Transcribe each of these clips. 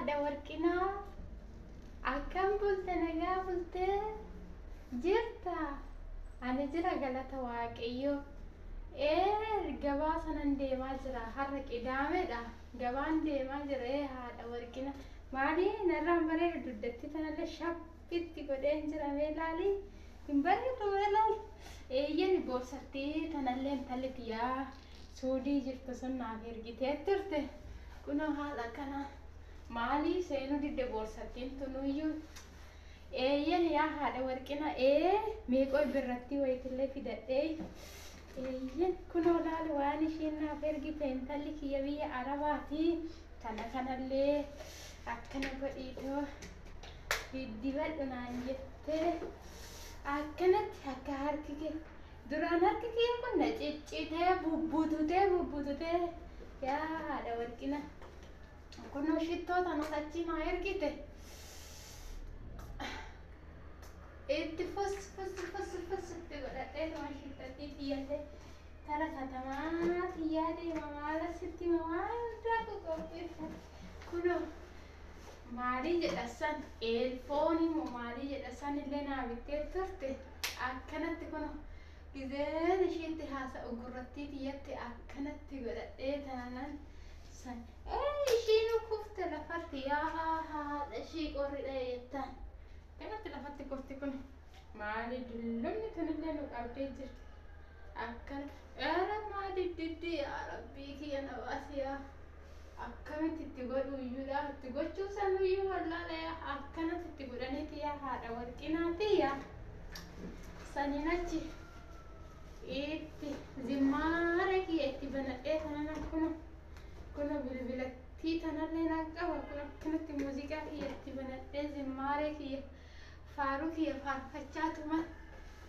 Haadha Warqinaa, akkam bulte? Nagaa bultee jirta? Ani jira, galata Waaqayyoo. Ee, gabaa sanan deemaa jira. Har'a Qidaameedha. Gabaan deemaa jira. Ee haadha Warqina, maali narraan bareedu? Dugdatti tanallee shappitti godheen jira. Mee laali, hin bareedu? Mee laali. Eeyyani, boorsattii tanallee intalli tiyyaa Suudii jirtu sun naaf ergitee turte. Kunoo haala kanaan maalii seenuu didde boorsattiin tunuyyuu. Eeyyan yaa haadha Warqina, ee meeqoo birrattii wayitillee fidadhee. Eeyyan, kunoo laali waan ishiin naaf ergite intalli kiyya biyya Arabaati. Kana kanallee akkana godhiitoo diddibadhu naan jettee, akkanatti akka harki kee duraan harki kiyya kun na ciccitee bubbututee bubbututee. Yaa haadha Warqina, kunoo shittoo tanas achii naa ergite. Itti fus fus fus fus itti godhadhee tuma shittattii tiyyallee kara katamaa tiyyaa deema. Maala sitti waan hundaa qopheeffate. Kunoo maalii jedha san, eelfoon immoo maalii jedha san illee naa bittee turte. Akkanatti kunoo gizeen ishiitti haasa'u gurrattii tiyyatti akkanatti godhadhee tananan san. Ee, ishiin kufte lafatti. Yaa haadha ishii, qorri dha'e jettaan akkanatti lafatti kufti. Kun maali dullumni tunillee nu qabdee jirti akkana. Ara maali diddi, yaa Rabbii kiyya na baasi. Yaa akkamitti itti godhu iyyuudha, itti gochuu sanuyyuu wallaala. Yaa akkanatti itti godhaniiti, yaa haadha Warqinaati. Yaa saniin achi itti zimmaara kiyya itti banadhee tanana. Kuno kuno bilbilattii tanallee nan qaba. Kun akkanatti muuziqaa kiyya itti banadhee, zimmaaree kiyya, faaruu kiyya faarfachaatuma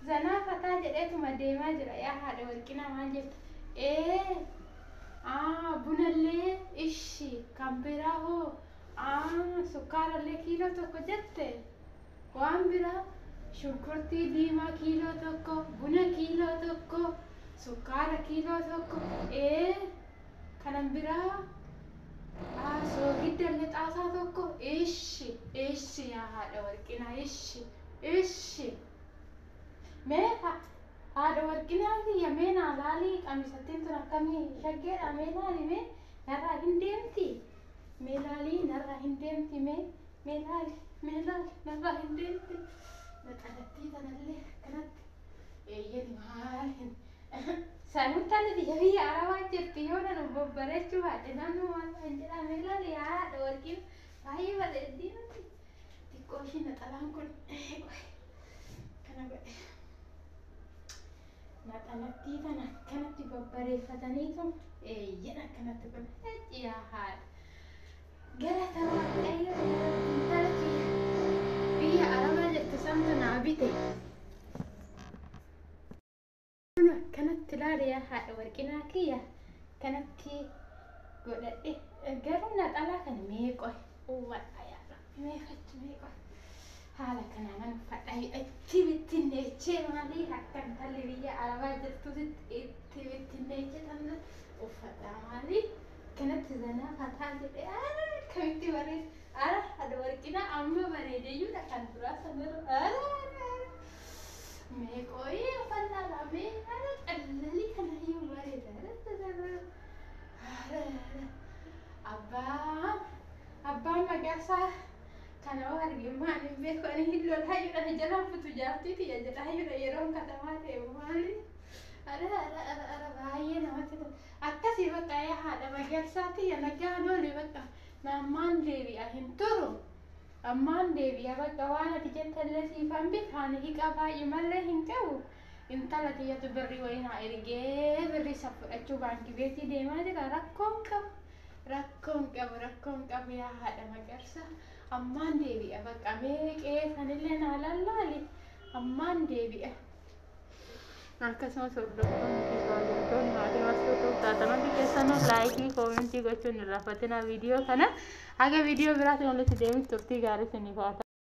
zanaa fataa jedheetuma deemaa jira. Yaa haadha Warqinaa, maal jetta? Ee, aa, bunallee ishi, kan biraa hoo? Aa, sukkaarallee kiiloo 1 jette. Waan biraa shunkurtii diimaa kiiloo 1, buna kiiloo 1, sukkaara kiiloo 1. Ee, kanan biraa aa, soogidda xaasaa 1. Ishi ishi, yaa haadha Warqinaa, ishi ishi. Mee haadha Warqinaa kiyya, mee naa laalii, qamisattiin tun akkamii shaggeedha? Mee laali, mee narraa hin deemti? Mee laalii, narraa hin deemti? Mee mee laali, mee laali, narraa hin deemti? Naxalattii tanallee akkanatti. Eeyyani, maal hin sanuun tana biyya biyya Arabaa jirti. Yoo nan babbareechuu baadhe namni maal kan jedha? Mee laali, yaa haadha Warqin, baay'ee bareeddii miti? Xiqqoo ishii naxalaan kun kana godhe. Naxalattii tana akkanatti babbareeffataniitu. Eeyyan, akkanatti kun yaa haadha, galata Waaqayyo. Intala kiyya biyya Arabaa jirtu santu naa bite. Kun akkanatti ilaali, yaa haadha Warqinaa kiyya, kanatti godhadhe. Garuu naxalaa kana mee qoy uwwadha, yaa Rabbi, mee fachi, mee qoy, haala kanaanan uffadha. Itti bittinneechee, maalii akka intalli biyya Arabaa jirtutti itti bittinneechee tan uffadha. Maalii kanatti zanaa fataa jedhee akkamitti bareeda! Ara haadha Warqinaa, amma bareedeyyuudha kan duraa sanarra. Ara ara, mee qoyii, uffannaa mee ara qallalii kana iyyuu bareeda. Ara abbaan abbaan Magarsaa kana yoo arge maal hin beeku, ani hin lolaayyuudha, jalaan futu jaartii tiyya jedhaayyuudha yeroon katamaa deemu. Maali, ara ara ara ara, baay'ee namatti tola. Akkasii bakka, yaa haadha Magarsaa tiyya, nagaan ooli. Bakka naammaan deebi'a, hin turu, ammaan deebi'a. Bakka waan ati jettallee siifan bitaan hiqa baay'ee mallee hin qabu. Intala tiyyatu birrii wayii naa ergee, birrii isa fudhachuu baankii beetii deemaa jira. Rakkoon qabu, rakkoon qabu, rakkoon qabu. Yaa haadha Magarsaa, ammaan deebi'a. Bakka mee qeesanillee naa lallaali, ammaan deebi'a. Akkasumas hordoftoonni fi kabajamtoonni maatii Mastuu taatan hundi keessanuu like, comment gochuun hin irraanfatinaa. Viidiyoo kana haga viidiyoo biraatiin walitti deemutti turtii gaarii isiniif haa ta'u.